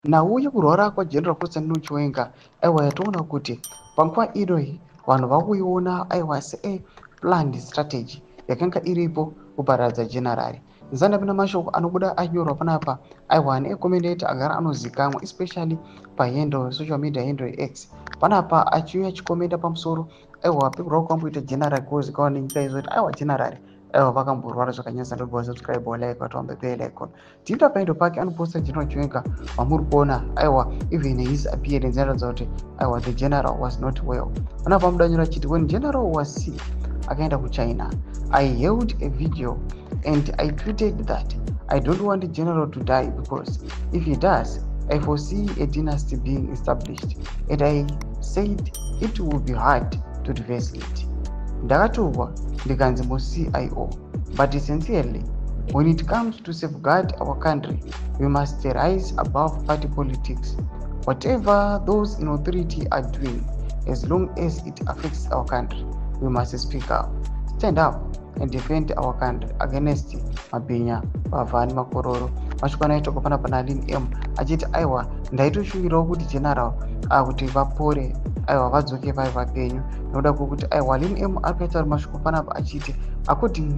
Nhau yekurwara kwaGeneral Constantino Chiwenga, aiwa, yatoona kuti panguva inoyi vanhu vakuiona, aiwa, se planned strategy yakanga iripo kuparadza general. Ndisandapinda mashoko anobuda anyorwa panapa, aiwa, necommentator agara anozikamwa, especially pahandle, social media handle X panapa, achiuya achikomenda pamusoro, aiwa, pekurwara kwamboita general, kuzikanwa nenyika izvo kuti, aiwa, general, aiwa, vakamborwara zvakanyanyisa. Ndobva subscribe, like, watombe bell icon. Tiita paendo pake anoposta General Chiwenga vamuri kuona. Aiwa, even his appearance inoratidza kuti, aiwa, the general was not well. Panapa mudanyora achiti, "When general was sick, akaenda kuChina, I held a video and I tweeted that I don't want the general to die because if he does, I foresee a dynasty being established, and I said it will be hard to reverse it. Ndakatukwa ndikanzi muCIO, but sincerely, when it comes to safeguard our country, we must rise above party politics. Whatever those in authority are doing, as long as it affects our country, we must speak up, stand up and defend our country against mabhinya, vavhani, makororo." Mashoko anoitwa panapa naLin M achiti, aiwa, ndaitoshuvirawo kuti general kuti vapore, aiwa, vadzoke vari vapenyu, nokuda kwokuti, aiwa, Lin M ari kuita mashoko panapa achiti according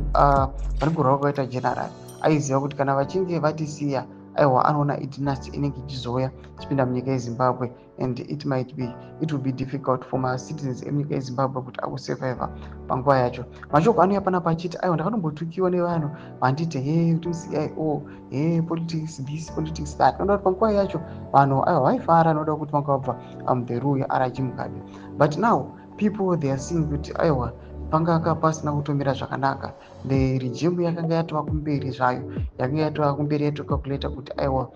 pane kurwara kwakaita general, aiziva kuti kana vachinge vatisiya, aiwa, anoona idynasty inenge ichizouya ichipinda munyika yeZimbabwe, and it will be difficult for macitizens emunyika yeZimbabwe kuti akusurviva panguva yacho. Mashoko anouya panapa achiti, aiwa, ndakatombotukiwa nevanhu vanditi, he, kuti muCIO, he, politics this, politics that. Noda kuti panguva yacho vanhu, aiwa, vaifara noda kuti vanga vabva the rule yaRG Mugabe, but now people, they are seeing kuti, aiwa, panganga pasina kutomira zvakanaka. The regime yakanga yatova kumberi zvayo, yakanga yatova kumberi, yatocalculata kuti, aiwa,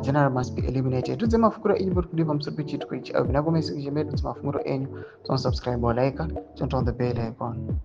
general must be eliminated. Tudze mafungiro enyu muri kudii pamusoro pechiitiko ichi? Abvina comment section medu, dzemafungiro enyu. Don't subscribe or like, turn on the bell icon.